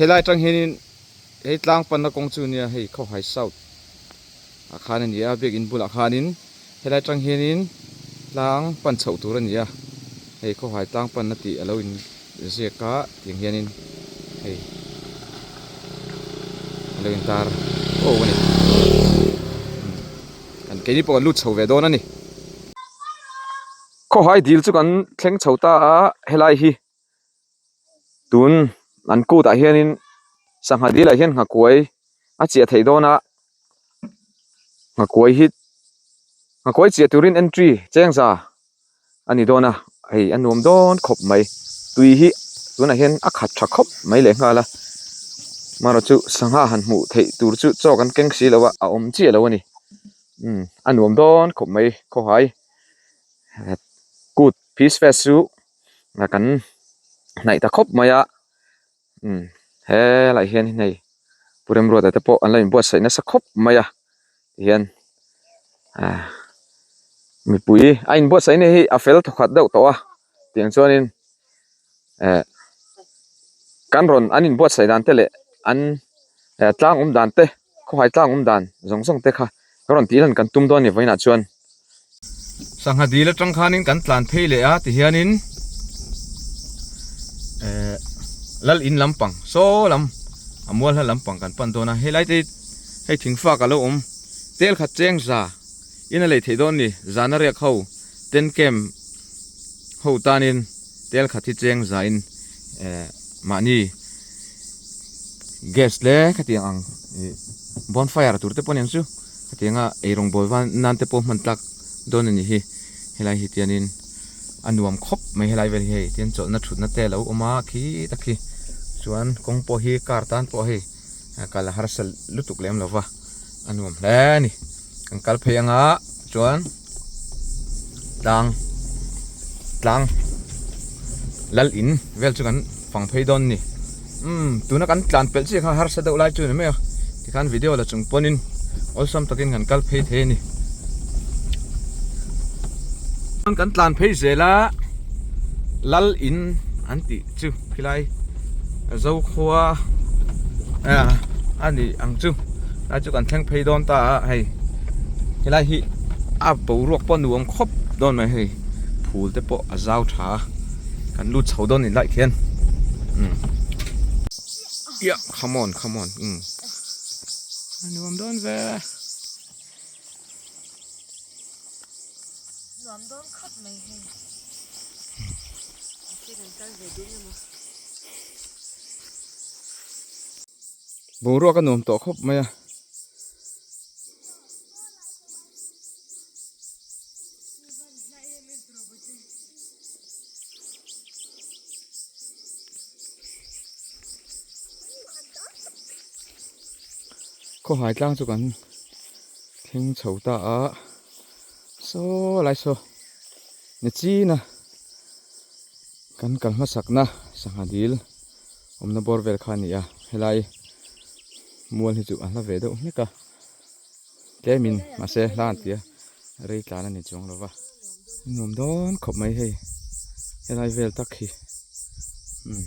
Helai atang hianin hei tlang panna kawng chu nia hei Khawhai South ah khan a ni a biakin bulah khanin helai atang hianin tlang pan chhoh tur a ni a hei Khawhai tlang panna tih a lo in ziak a tiang hianin hei a lo in tar aw a ni kan keini pawh kan lut chho ve dawn a ni. Khawhai dil chu kan thleng chho ta a helai hi. Tun an kut ah hianin sangha dil ah hian nghakuai a chiah theih dawn a nghakuai hi nghakuai chiah turin entry chengza a ni dawn a hei a nuam dawn khawp mai tui hi tunah hian a khat tha khawp mai leh nghal a marawh chu sangha han hmuh theih tur chu chaw kan keng si lo a a awm chiah lo a ni umm a nuam dawn khawp mai khawhai kut fish fest chu. Kan hnaih ta khawp mai a umm helaiah hian hei Pu Remruata te pawh an lo inbuatsaih nasa khawp mai a tihian ah mipui a inbuatsaih na hi a fel thawkhat deuh tawh a tiang chuanin eh kan rawn an inbuatsaih dan te leh an tlang awm dan te. Khawhai tlang awm dan zawng zawng te kha ka rawn tih lan kan tum dawn a ni vawiinah chuan. Sangha dil atang khanin kan tlan phei leh a tihianin eh lal in lampang saw lam a mual hla lampang kan pan dawn a helai te hi hei thingfak a lo awm tel khat cheng za in a lei theih dawn a ni zana riak ho tent camp ho tanin tel khat hi cheng za in eh mahni. Gas hle khatiang ang ih bonfire tur te pawh aniang chu khatianga eirawng bawl van nan te pawh hman tlak dawn a ni hi helai hi tianin a nuam khawp mai helai vel hi hei tin chawlhna thutna te a lo awm a khi tak hi chuan kawng pawh hi car tan pawh hei kal a harsa lutuk lem lo va a nuam hle a ni kan kal phei anga chuan tlang tlang lal in vel chu kan fang phei dawn a ni umm tuna kan tlan pelh chiah kha harsa deuh lai chu a ni mai a tikhan video la chung pawnin awlsam takin kan kal phei thei a ni kan tlan phei zel a lal in an tih chu khilai Zokhua a ni ang chu lai chu kan thleng phei dawn ta a hei helai hi a boruak pawh nuam khawp dawn mai hei phul te pawh a zau tha a kan lut chho dawn ni laih khian umm yeah come on come on umm a nuam dawn ve. Nuam dawn khawp mai hei. Mahse kan kal ve duh emaw. Boruak a nuam tawh khawp mai a. Khawhai tlang chu kan thleng chho ta a saw lai saw ni chin a kan kal hmasak na sangha dil awmna bawr vel kha a ni a helai mual hi chu a hla ve deuh hmek a tlemin mahse hla an ti a rei tlan a ni chuang lo va nuam dawn khawp mai hei helai vel tak hi umm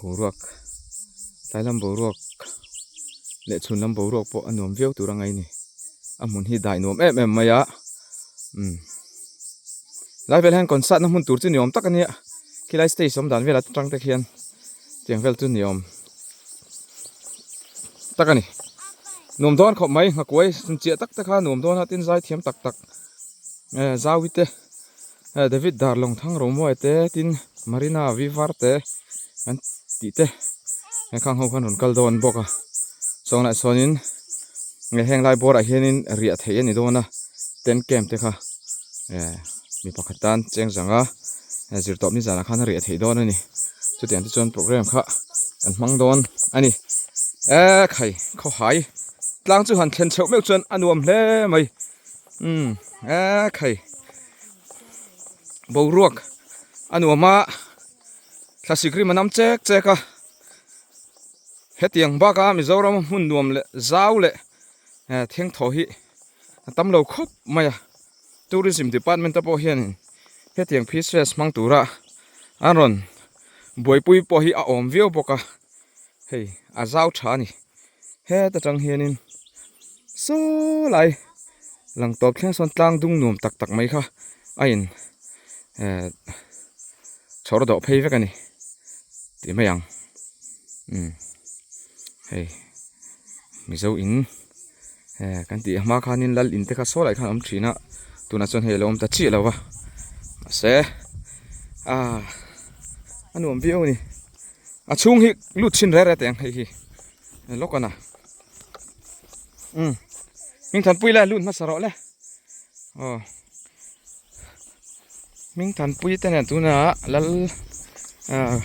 boruak tlai lam boruak leh chhun lam boruak pawh a nuam viau tur a ngaih a ni a hmun hi dai nuam em em mai a umm lai vel hian concert na hmun tur chu ni awm tak a nia khilai stage awm dan vel atang te khian tiang vel chu ni awm tak a ni nuam dawn khawp mai nghakuai chiah tak te kha nuam dawn a tin zai thiam tak tak eh zau te. David Darlawng Thang Romuai te tin Marina Vivar te an tih te heng khang ho khan rawn kal dawn bawk a chuan lah sawnin heng lai bawrah hianin riah theih a ni dawn a tent camp te kha eh mi pakhat tan cheng zanga zirtawp ni zanah khan a riah theih dawn a ni chutiang te chuan program kha an hmang dawn a ni eh khai khawhai tlang chu han thlen chheuh meuh chuan a nuam hle mai umm eh khai. Boruak a nuam a thlasik rim a nam chek chek a hetiang bak a Mizoram a hmun nuam leh zau leh eh thengthaw hi a tam lo khawp mai a tourism department te pawh hianin hetiang phi stress hmang tura an rawn. Buaipui pawh hi a awm viau bawk a, hei a zau tha a ni. Heta tang hianin saw lai lang tawp thleng sawn tlang dung nuam tak tak mai kha a in eh chhawr dawh phei vek a ni tih mai ang umm hei mizo in eh kan tih hma khanin lal in te kha saw lai khan a awm thin a tunah chuan hei a lo awm ta chiah lo va mahse ah a nuam viau a ni. A chhung hi lut chhin reh reh teh ang hei hi lawk a na umm Hmingthanpui le lut hmasa rawh le aw Hmingthanpui te nen tunah lal ah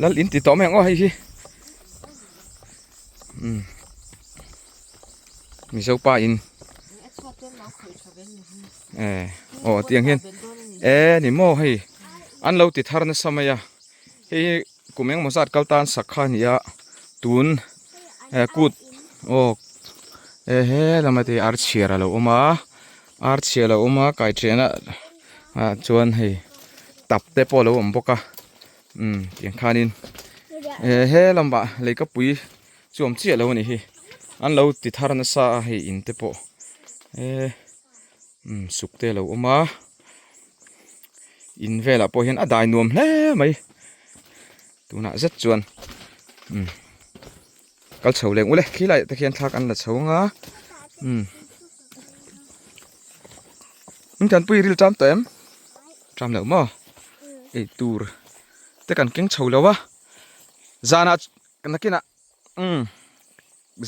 lal in ti tawh mai ang aw hei hi umm Mizo pa in eh aw tiang hian e ni maw hei an lo ti thar nasa mai a hei hi kum engemaw zat kal tan sak kha a ni a tun eh kut aw e he lama te ar chhiar a lo awm a ar chhiar a lo awm a kaiṭhen ah ah chuan hei tap te pawh a lo awm bawk a umm tiang khanin eh he lamah leikapui chu awm chiah lo a ni hi an lo ti thar nasa a hei in te pawh eh umm suk te a lo awm a in velah pawh hian a dai nuam hle mai tunah zet chuan umm kal chho leh ule khilai te khian thlak an la chho ang a umm in tanpui ril tam tawh em tam loh maw eitur te kan keng chho lo a zanah Nakinah umm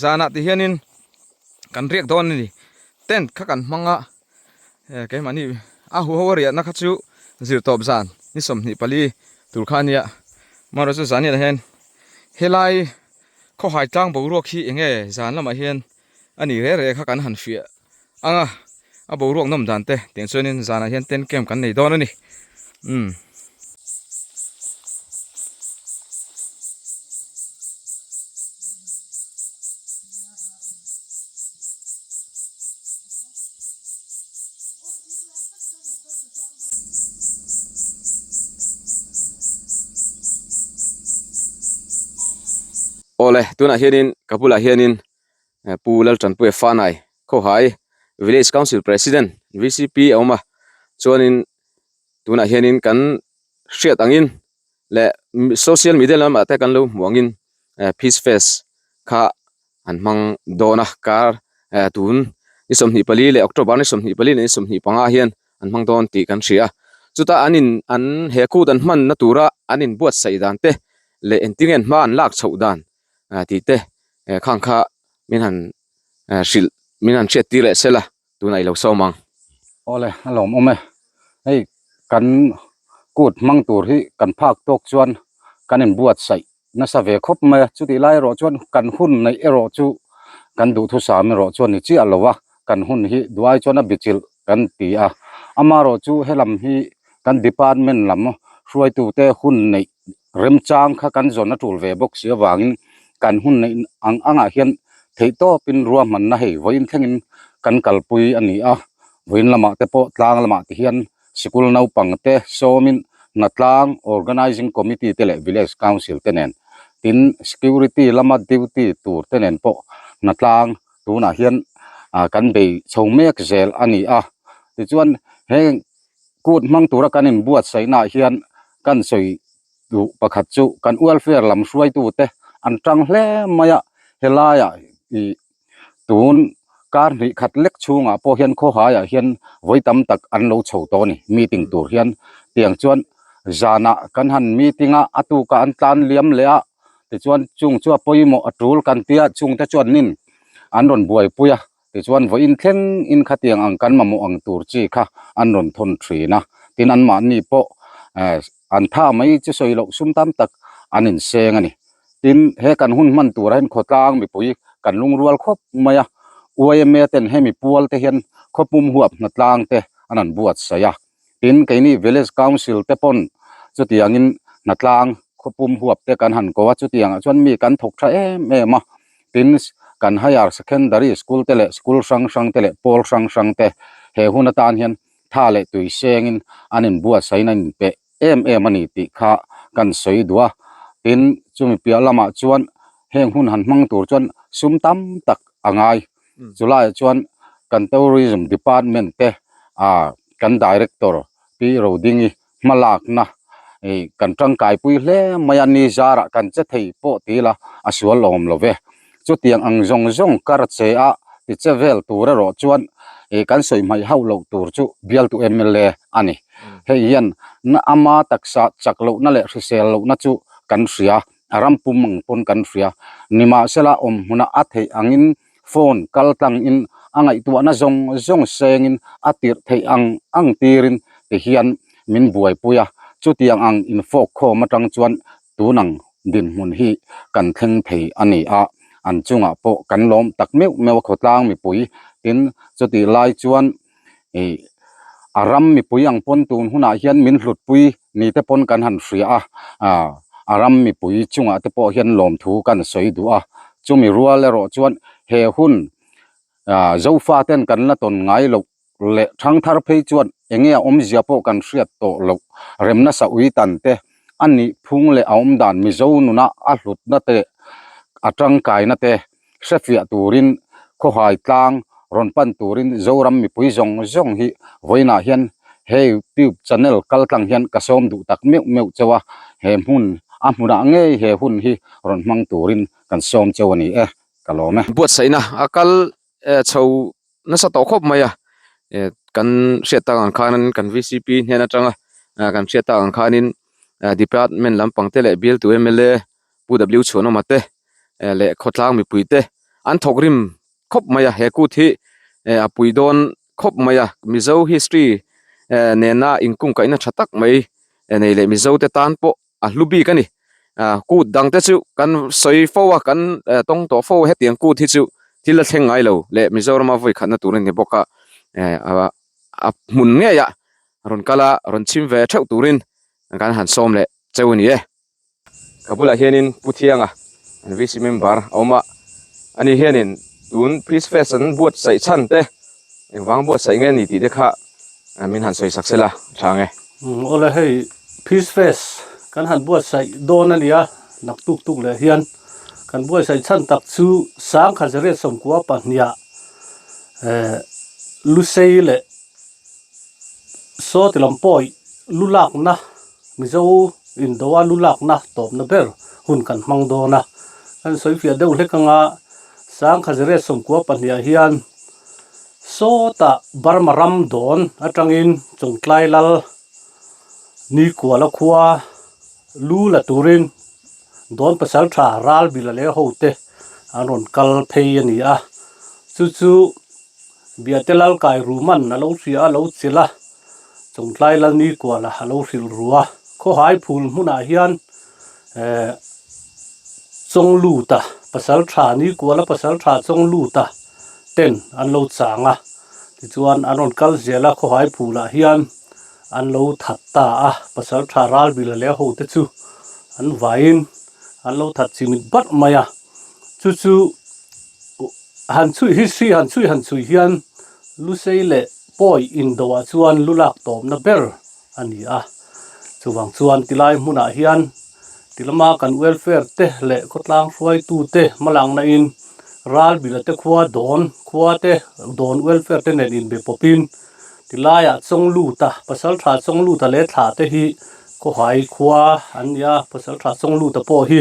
zanah ti hianin kan riak dawn a ni tent kha kan hmang a eh keimahni a huho a riahna kha chu zir tawp zan ni 24 tur kha a nia amaherawhchu chu zan hian helai khawhai tlang boruak hi eng nge zan lamah hian a ni reh reh kha kan han fiah ang a a boruak nawm dan te tiang chuanin zanah hian tent camp kan nei dawn a ni umm. Awle tunah hianin ka bulah hianin Pu Laltanpuia Fanai Khawhai Village Council President VCP a awm a chuanin tunah hianin kan hriat angin leh social media lamah te kan lo hmuh angin peace fest kha an hmang dawn a kar tun ni 24 leh October ni 24 leh ni 25 hian an hmang dawn tih kan hria a chuta an in an he kut an hmanna tura an inbuatsaih dan te leh engtin nge an hma an lak chhoh dan tih te khang kha min han hrilh min han hriat tir leh sel a tunah i lo sawm ang. Awle a lawm awm e hei kan kut hmang tur hi kan phak tawk chuan kan inbuatsaih nasa ve khawp mai a chutih lai erawh chuan kan hun neih erawh chu kan duhthusam erawh chuan ni chiah lo a kan hun hi duai chuan a bichilh kan ti a amaherawhchu helam hi kan department lam hruaitute hun neih remchang kha kan zawn a tul ve bawk si avangin kan hun neih ang angah hian theih tawpin ruahmanna hei vawiin thlengin kan kalpui a ni a vawiin lamah te pawh tlang lamah te hian sikul naupang te sawmin hnatlang organising committee te leh village council te nen tin security lama duty tur te nen pawh hnatlang tunah hian ah kan bei chho mek zel a ni a tichuan heng Kut hmang tura kan inbuatsaihnaah hian kan sawi duh pakhat chu kan welfare lam hruaitute an tang hle mai a, helaiah ih tun kar hnih khat lek chhungah pawh hian khawhaiah hian vawi tam tak an lo chho tawh a ni meeting tur hian tiang chuan zanah kan han meeting a a tukah an tlan liam leh a tichuan chung chu a pawimawh a tul kan tia chungte chuan nin an rawn buaipui a. Tichuan vawiin thleng in khatiang ang kan mamawh ang tur chi kha an rawn thawn thin a, tin anmahni pawh eh an tha mai chu sawi loh sum tam tak an inseng a ni. Tin he kan hun hman turah hian khawtlang mipui kan lungrual khawp mai a, YMA ten hemi pual te hian khawpum huap hnatlang te an han buatsaih a, tin keini village council te pawn chutiangin hnatlang khawpum huap te kan han ko a chutiangah chuan mi kan thawk tha em em a tin kan higher secondary school te leh school hrang hrang te leh pawl hrang hrang te he hun atan hian tha leh tui sengin an inbuatsaih in an inpeh. em em a ni tih kha kan sawi duh a. Tin, chumi piah lamah chuan heng hun han hmang tur chuan sum tam tak a ngai. Chulaiah chuan kan Tourism Department te ah kan Director Pi Rodingi hmalakna ih kan tangkaipui hle mai a, ni zarah kan che thei pawh ti ila a sual awm lo ve. Chutiang ang zawng zawng kar che a ti che vel tur erawh chuan ih kan sawi hmaih hauh loh tur chu bialtu mla a ni. Hei hian ama taksa chak lohna leh hrisel lohna chu kan hria. A ram pum ang pawn kan hria. Nimahsela awm hmunah a theih angin phone kal tlangin a ngaihtuahna zawng zawng sengin a tirh theih ang ang tirin ti hian min buaipui a. Chutiang ang infawk khawm atang chuan tunang dinhmun hi kan thleng thei a ni a. An chungah pawh kan lawm tak meuh meuh a khawtlang mipui tin chutih lai chuan ih a ram mipui ang pawn tun hunah hian min hlutpui ni te pawn kan han hria a ah a ram mipui chungah te pawh hian lawmthu kan sawi duh a chumi rual erawh chuan he hun ah zofa ten kan la tawn ngai loh leh thangthar phei chuan eng nge a awmzia pawh kan hriat tawh loh remna sa ui tan te a nih phung leh a awm dan mizo nuna a hlutna te a tangkaina te. Hrefiah turin khawhai tlang rawn pan turin Zoram mipui zawng zawng hi vawiinah hian he youtube channel kal tlang hian ka sawm duh tak meuh meuh cheu a, he hmun a hmunah ngei he hun hi rawn hmang turin kan sawm cheu a ni e, ka lawm e. Buatsaihna a kal chho nasa tawh khawp mai a, kan hriat tak ang khanin kan vcp hnen atanga kan hriat tak ang khanin department lampang te leh bialtu mla Pu W Chhuanawma te leh khawtlang mipui te an thawk rim khawp mai a, he kut hi a pui dawn khawp mai a, Mizo history nena inkungkaihna tha tak mai nei leh Mizo te tan pawh a hlu bik a ni. Kut dang te chu kan sawi fo a, kan tawng tawh fo a, hetiang kut hi chu thil a thleng ngai lo leh Mizorama vawi khatna tur a ni bawk a, a hmun ngeiah rawn kal a, rawn chhim ve theuh turin kan han sawm leh cheu a ni e. Ka bulah hianin Pu Thianga an VC member a awm a, ani hianin tun Peace Fest an buatsaih chhan te engvang buatsaih nge ni tih te kha min han sawi sak sela a tha ang e. Awle hei Peace Fest kan han buatsaih dawn a nia, nak tuk tuk leh hian kan buatsaih chhan tak chu Sangkhazaria sawmkua pahniha Lusei leh Saw ti lam pawi lu lakna Mizo Indoa lu lakna tawpna ber hun kan hmang dawn a. Kan sawi fiah deuh hlek anga Sangkhazariat sawmkua pahniah hian sawtah Burma ram dawn atangin Chawngtlai lal Nikuala khua lu la turin dawn pasal tha Ralbila leh hote an rawn kal phei a ni a. Chu chu Biate lal kai ruman a lo hria a lo chilh a, Chawngtlai lal Nikuala a lo hrilh ru a. Khawhai phul hmunah hian eh Chawngluta pasal tha Nikuala pasal tha Chawngluta ten an lo chang a, tichuan an rawn kal zel a khawhai phulah hian an lo that ta a, pasal tha Ralbila leh a hote chu an vaiin an lo that chimit barh mai a, chu chu Han chhui history han chhui han chhui hian Lusei leh Pawi indoah chuan lu lak tawpna ber a ni a. Chuvang chuan tilai hmunah hian tilama kan welfare te leh khawtlang hruaitu te hmalakna in Ralbila te khua dawn khua te dawn welfare te nen inbe pawpin tilaiah Chawngluta Pasaltha Chawngluta leh thla te hi Khawhai khua an ni a, Pasaltha Chawngluta pawh hi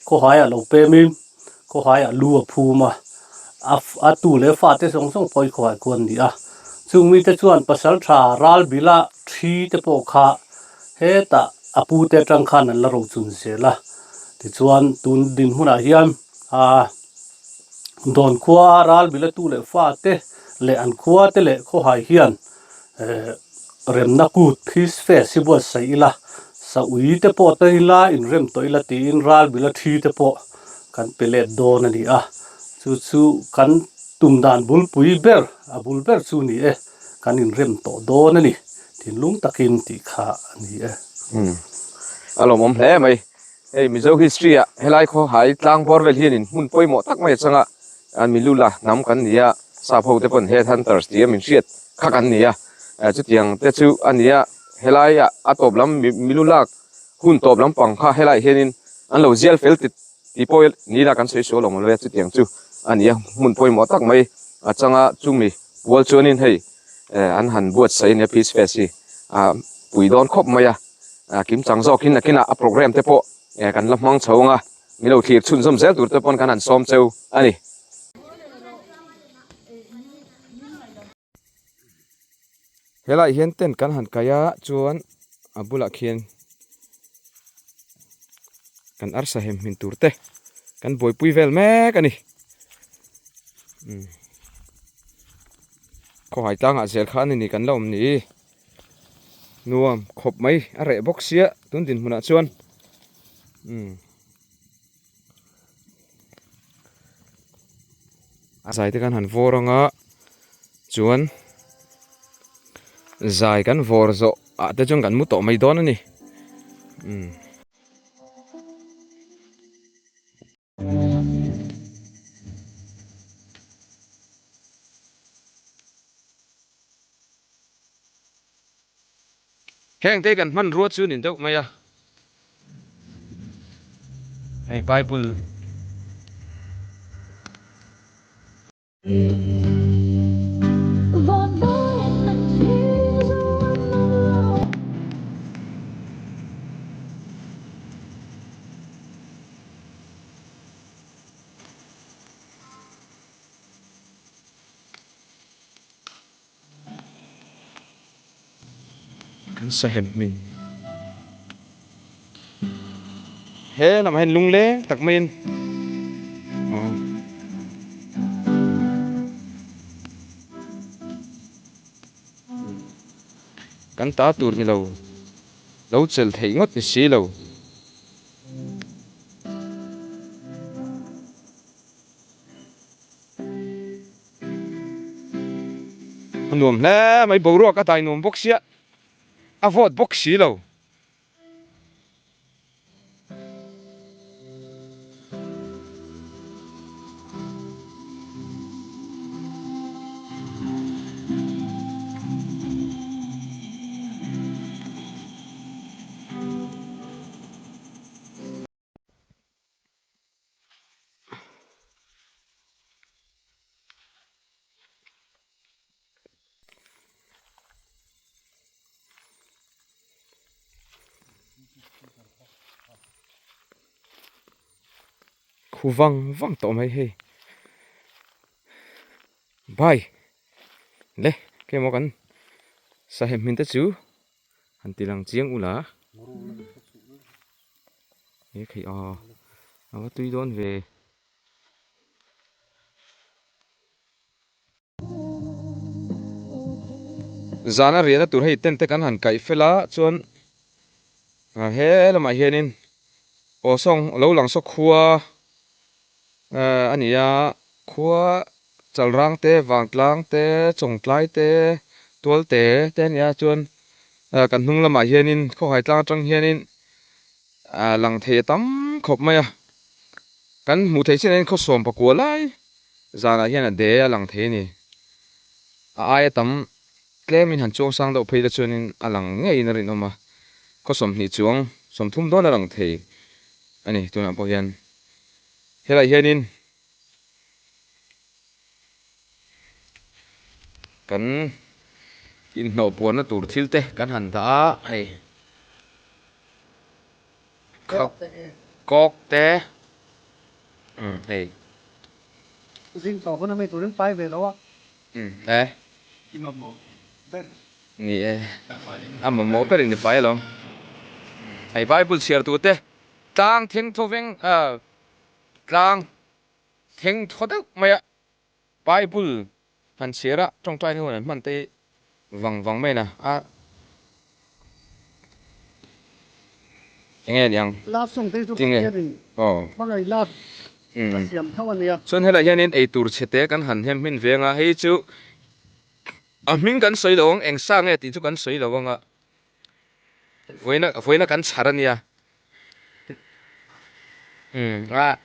Khawhaiah lo pemin Khawhaiah lu a phum a, a a tu leh fate zawng zawng pawh hi khawhai khu an ni a. Chung mite chuan pasal tha ral bila thi te pawh kha hetah a pu te atang khan an la ro chun zel a. Tichuan tun dinhmunah hian aa dawn khua ral bila tu leh fate leh an khua te leh khawhai hian eh remna kut peace fest hi buatsaih ila sa ui te pawh ta ila inrem tawh ila tiin ral bila thi te pawh kan pe let dawn a ni a chu chu kan tum dan bulpui ber a bul ber chu ni e kan inrem tawh dawn a ni thinlung takin tih kha a ni e. Umm a lawmawm hle mai hei Mizo history ah helai khawhai tlang bawr vel hianin hmun pawimawh tak mai a changa an milula hnam kan ni a sap ho te pawn head hunters tih a min hriat kha kan ni a chutiang te chu a ni a. Helai a tawp lam milu lak hun tawp lampang kha helaiah hianin an lo zial fel ti tih pawh ni la kan sawi sual awm lo e chutiang chu a ni a hmun pawimawh tak mai a changa chumi pual chuanin hei an han buatsaih a nia peace fest hi a pui dawn khawp mai a kimchang zawkin nakinah a programme te pawh kan la hmang chho ang a mi lo thlir chhunzawm zel tur te pawn kan han sawm cheu a ni. Helaiah hian tent kan han kaih a chuan a bulah khian kan arsa hem hmin tur te kan buaipui vel mek a ni umm khawhai tlangah zel khan a ni kan la awm ni nuam khawp mai a reh bawk sia tun dinhmunah chuan umm. A zai te kan han vawr anga chuan zai kan vawr zawh ah te chuan kan mu tawh mai dawn a ni umm. Heng te kan hmanrua chu ni deuh mai a. Hei Bible. Kan sahem hmin. He lamah hian lungleng tak maiin kan ta tur ni lo lo chelh theih ngawt ni si lo. A nuam hle mai boruak a dai nuam bawk sia a vawt bawk si lo. Khu vang vang tawh mai hei bye le kemaw kan sahem hmin te chu han ti lang chiang ula. He kheih a a va tui dawn ve. Zana riahna tur hei tent te kan han kaih fel a chuan he lamah hianin aw sawng lo lang saw khua a ni a khua chalrang te vangtlang te chawngtlai te tualte te a ni a chuan kan hnung lamah hianin khawhai tlang atang hianin A lang thei a tam khawp mai a, kan hmuh theih chin ah hian khawsawm pakua lai zanah hian a de a lang thei a ni. A aia tam tlemin han chuang sang deuh phei te chuanin a lang ngeiin a rinawm a, khawsawm hnih chuang sawmthum dawn a lang thei a ni tunah pawh hian. Helaiah hianin kan inhnawh puanna tur thil te kan han dah a hei. Kawk te umm hei. Zing tawh hun a mi turin pai ve lo a. Umm e. I mamawh ber. Ni e. A mamawh ber in i pai alawm. Hei Bible chhiar tu te tlang theng thaw veng tlang theng thaw deuh mai a Bible han chhiar a tawngtai hun an hman te hi vang vang mai na a enge niang Love song te chu tinge Pathianin aw hmangaih love a siam tho a nia. Chuan helaiah hianin eitur chhe te kan han hem hmin veng a hei chu a hming kan sawi lo ang eng sa nge tih chu kan sawi lo ang a vawiina vawiina kan chhar a nia Umm a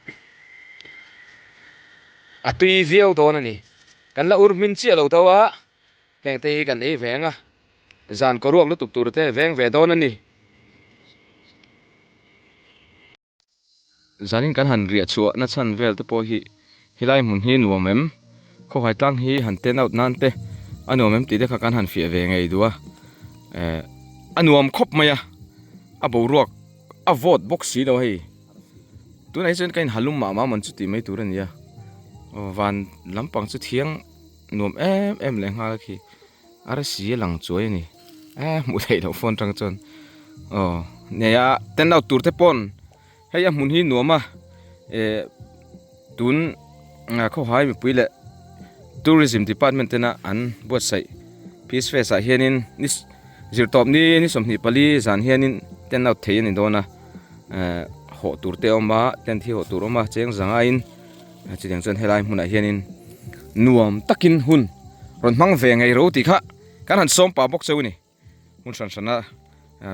a tui viau dawn a ni. Kan la ur hmin chiah lo tho a, heng te hi kan ei ve ang a. Zan kaw ruak lutuk tur te veng ve dawn a ni. Zanin kan han riah chhuah na chhan vel te pawh hi helai hmun hi nuam em? Khawhai tlang hi han ten out nan te a nuam em tih te kha kan han fiah ve ngei duh a. Eh a nuam khawp mai a, a boruak a vawt bawk si lo hei. Tunah hi chuan ka inhalum mah mah mawn chu tih mai tur a ni a. Aw van lampang chu thiang nuam em em leh nghal a khi. Arsi a lang chuai a ni eh hmuh theih loh phone atang chuan aw nei a ten out tur te pawn hei a hmun hi nuam a eh tun khawhai mipui leh tourism department tena an buatsaih peace fest ah hianin ni zirtawp ni ni 24 zan hianin ten out thei a ni dawn a eh hawh tur te a awm a tent hi hawh tur a awm a cheng zangaiin. Chutiang chuan helai hmunah hianin nuam takin hun rawn hmang ve ngei ro tih kha kan han sawm pah bawk cheu a ni. Hmun hran hrana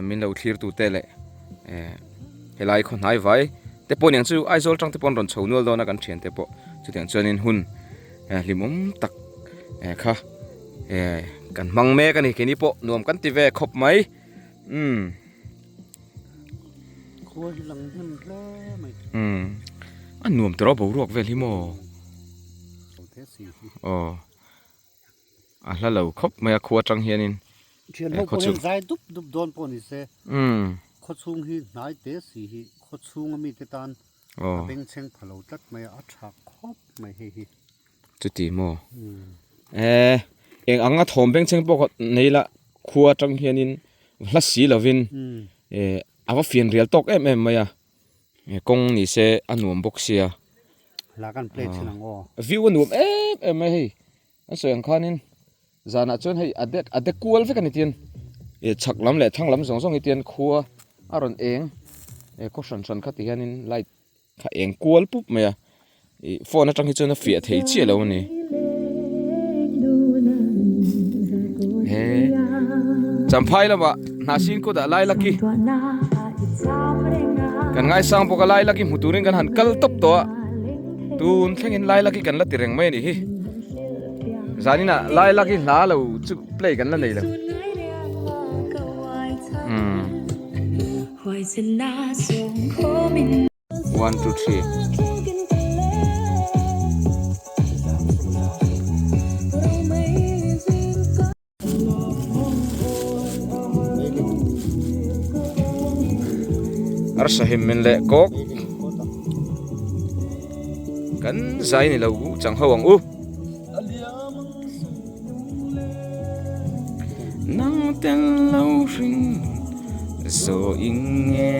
min lo thlir tute leh helai khaw hnai vai te pawh niang chu Aizawl tang te pawh an rawn chho nual dawn a kan thiante pawh. Chutiang chuanin hun hlimawm tak kha kan hmang mek a ni. Keini pawh nuam kan ti ve khawp mai. Umm. Khua hi lang hnem hle mai. Umm. A nuam tawh a boruak vel hi maw. Aw. A hla lo khawp mai a khua atang hianin. Thian ho pawh hian zai dup dup dawn pawh ni se. Umm. Khaw chhung hi hnai te si hi khaw chhung ami te tan a bengchheng pha lo tlat mai a, a tha khawp mai hei hi. Chuti maw? Eh, eng anga thawm bengchheng pawh kha nei la khua atang hianin hla si lovin eh a va fian rial tawk em em mai a, kawng ni se a nuam bawk sia. Hla kan play thin ang aw. View a nuam em em mai hei, an sawi ang khanin zanah chuan hei a dek a dek kual vek a ni tian eh chhak lam leh thlang lam zawng zawng hi tian khua a rawn eng eh khaw hran hran kha ti hianin light Kha eng kual pup mai a, ih phone atang hi chuan a fiah thei chiah lo a ni. He Champhai lamah Hnahsin kutah Lailaki kan ngaisang bawk a, Lailaki hmu turin kan han kal tawp tawh a, tun thlengin Lailaki kan la ti reng mai a nih hi. Zaninah Lailaki hla lo chu play kan la nei lo. Umm. One two three. Arsa him min leh kawk kan zai ni lo chang ho ang u. Nang tel lo hring zo ing nge.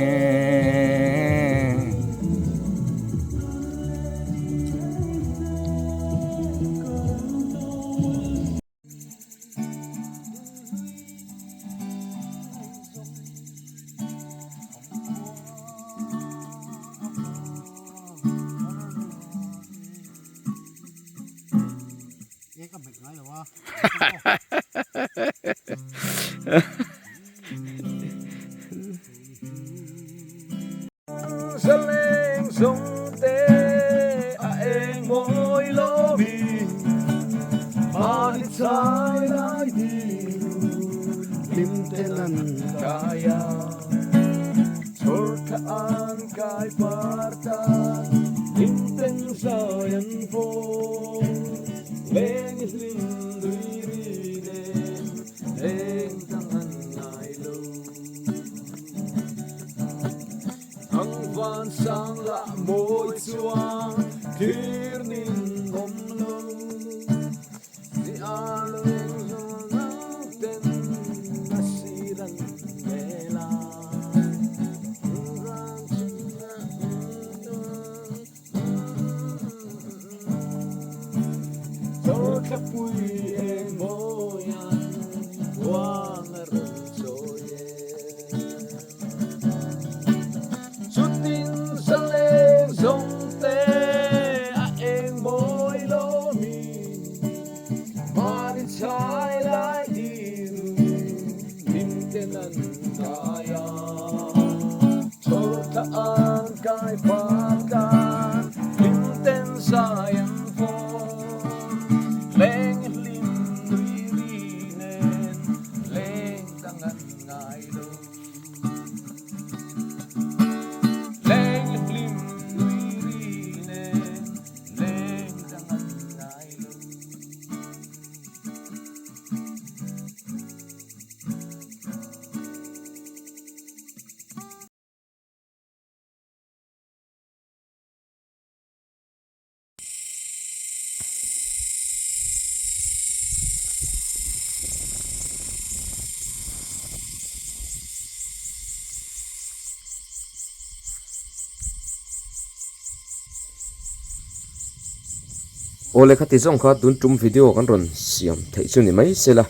Awle khati zawng kha tun tum video kan rawn siam theih chu ni mai sela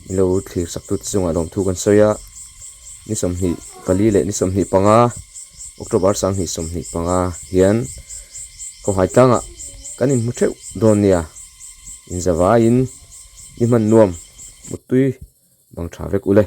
min lo thlir sak tute chungah lawmthu kan sawi a ni 24 leh ni 25 October 2025 hian khawhai tlangah kan inhmu theuh dawn nia inzavaiin ni hman nuam muttui bang tha vek ule.